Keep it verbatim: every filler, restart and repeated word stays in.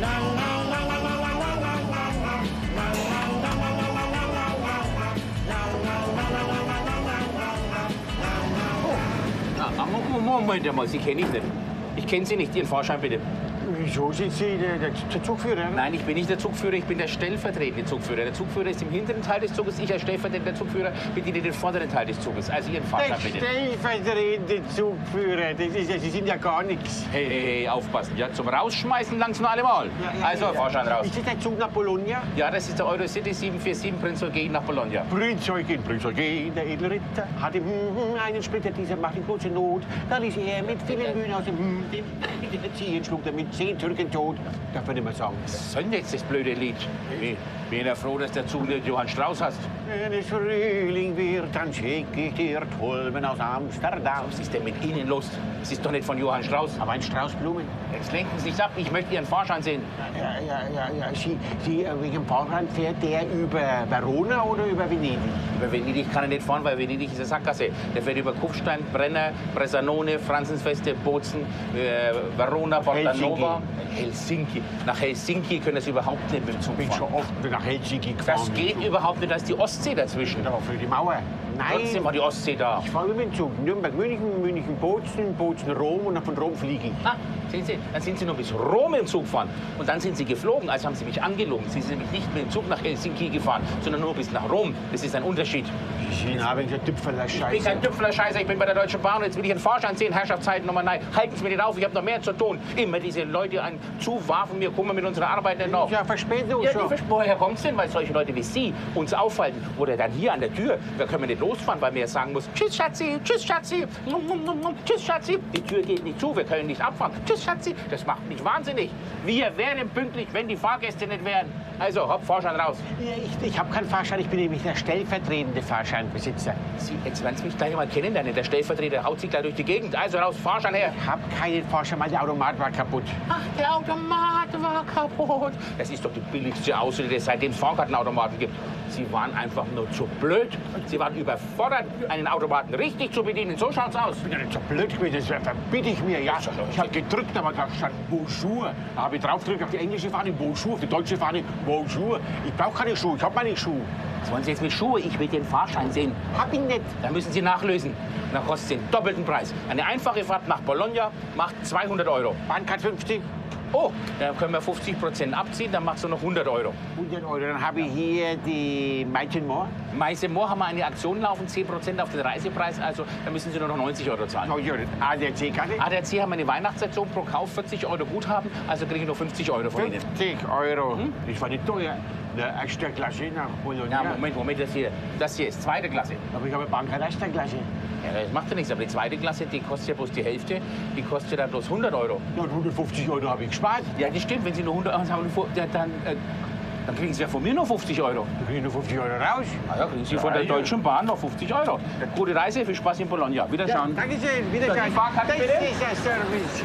Ah, ah, Mo-, Mo-, Moment einmal, Sie kenne ich nicht. Ich kenne Sie nicht, Ihren Fahrschein bitte. Wieso sind Sie der, der, der Zugführer? Nein, ich bin nicht der Zugführer, ich bin der stellvertretende Zugführer. Der Zugführer ist im hinteren Teil des Zuges, ich als stellvertretender Zugführer bediene den vorderen Teil des Zuges. Also Ihren Fahrschein bitte. Der stellvertretende Zugführer, das ist ja, Sie sind ja gar nichts. Hey, hey, hey, aufpassen, ja? Zum Rausschmeißen langt es noch allemal. Ja, ja, also, ja, ja. Fahrschein raus. Ist das der Zug nach Bologna? Ja, das ist der Eurocity sieben vier sieben Prinz Eugen nach Bologna. Prinz Eugen, Prinz Eugen, der edle Ritter, hatte, hm, hm, einen Splitter, dieser macht ihm große Not. Da ließ er mit vielen Mühen aus dem, hm, den, den Ziehen schlug damit zehn Türken tot. Darf man nicht mehr sagen. Was soll denn jetzt das blöde Lied? Wie, bin ja froh, dass der Zug nicht Johann Strauss heißt. Wenn es Frühling wird, dann schicke ich dir Tulpen aus Amsterdam. Was ist denn mit Ihnen los? Das ist doch nicht von Johann Strauss. Aber ein Strauß Blumen. Jetzt lenken Sie sich ab, ich möchte Ihren Fahrschein sehen. Ja, ja, ja, ja. Sie, Sie, äh, wegen dem Fahrschein, fährt der über Verona oder über Venedig? Über Venedig kann er nicht fahren, weil Venedig ist eine Sackgasse. Der fährt über Kufstein, Brenner, Bressanone, Franzensfeste, Bozen, äh, Verona, Portanova, Helsinki. Helsinki. Nach Helsinki können Sie überhaupt nicht mit dem Zug fahren. Ich bin schon oft nach Helsinki gefahren mit dem Zug. Das geht überhaupt nicht, da ist die Ostsee dazwischen. Ja, aber für die Mauer. Nein. Trotzdem war die Ostsee da. Ich fahre mit dem Zug. Nürnberg, München, München, Bozen, Bozen, Rom und dann von Rom fliege ich. Ah, sehen Sie, dann sind Sie nur bis Rom mit dem Zug gefahren. Und dann sind Sie geflogen, also haben Sie mich angelogen. Sie sind nämlich nicht mit dem Zug nach Helsinki gefahren, sondern nur bis nach Rom. Das ist ein Unterschied. Sie sind aber ein Tüpfeler. Ich bin kein Tüpfeler-Scheißer, ich bin bei der Deutschen Bahn und jetzt will ich einen Fahrschein sehen, Herrschaftszeiten nochmal, nein, halten Sie mich nicht auf, ich habe noch mehr zu tun. Immer diese Leute an zuwarfen, wir kommen mit unserer Arbeit nicht nach. Ja, Verspätung schon. Ja, die Vers-, woher kommt es denn, weil solche Leute wie Sie uns aufhalten? Oder dann hier an der Tür, da können wir nicht losfahren, weil man ja sagen muss, „Tschüss, Schatzi, tschüss, Schatzi, mm, mm, mm, mm, tschüss, Schatzi.“ Die Tür geht nicht zu, wir können nicht abfahren. „Tschüss, Schatzi.“ Das macht mich wahnsinnig. Wir wären pünktlich, wenn die Fahrgäste nicht wären. Also, hopp, Fahrschein raus. Ja, ich, ich habe keinen Fahrschein, ich bin nämlich der stellvertretende Fahrscheinbesitzer. Sie, jetzt werden Sie mich gleich mal kennenlernen. Der Stellvertreter haut Sie gleich durch die Gegend. Also raus, Fahrschein her. Ich habe keinen Fahrschein, weil der Automat war kaputt. Ach, der Automat war kaputt. Das ist doch die billigste Ausrede, seit es Fahrkartenautomaten gibt. Sie waren einfach nur zu blöd. Sie waren überfordert, einen Automaten richtig zu bedienen. So schaut es aus. Ich bin ja nicht so blöd gewesen, das verbiete ich mir, ja. Ich habe gedrückt, aber da stand Bonjour. Da habe ich drauf gedrückt auf die englische Fahne, Bonjour, auf die deutsche Fahne, Bonjour. Ich brauche keine Schuhe, ich habe meine Schuhe. Was wollen Sie jetzt mit Schuhe? Ich will den Fahrschein sehen. Habe ich nicht. Dann müssen Sie nachlösen. Dann kostet es den doppelten Preis. Eine einfache Fahrt nach Bologna macht zweihundert Euro. Bahncard fünfzig. Oh, dann können wir fünfzig Prozent abziehen, dann macht es nur noch hundert Euro. Hundert Euro, dann habe ich hier die Miles & More. Miles & More haben wir eine Aktion laufen, zehn Prozent auf den Reisepreis, also da müssen Sie nur noch neunzig Euro zahlen. Oh, ja, A D A C-Karte? A D A C haben wir eine Weihnachtsaktion, pro Kauf vierzig Euro Guthaben, also kriegen Sie nur fünfzig Euro von Ihnen. Fünfzig Euro. Hm? Das war nicht teuer. Eine erste Klasse nach Bologna. Ja, Moment, Moment, das hier, das hier ist zweite Klasse. Aber ich habe Bahncard erster Klasse. Ja, das macht ja nichts, aber die zweite Klasse, die kostet ja bloß die Hälfte, die kostet ja dann bloß hundert Euro. Ja, und hundertfünfzig Euro habe ich gespart. Ja, das stimmt, wenn Sie nur hundert Euro haben, ja, dann, äh, dann kriegen Sie ja von mir nur fünfzig Euro. Dann kriege ich nur fünfzig Euro raus. Na ja, kriegen Sie von der Deutschen Bahn noch fünfzig Euro. Gute Reise, viel Spaß in Bologna. Wiederschauen. Ja, danke schön, wiederschauen. Die Fahrkarte bitte. Das ist der Service.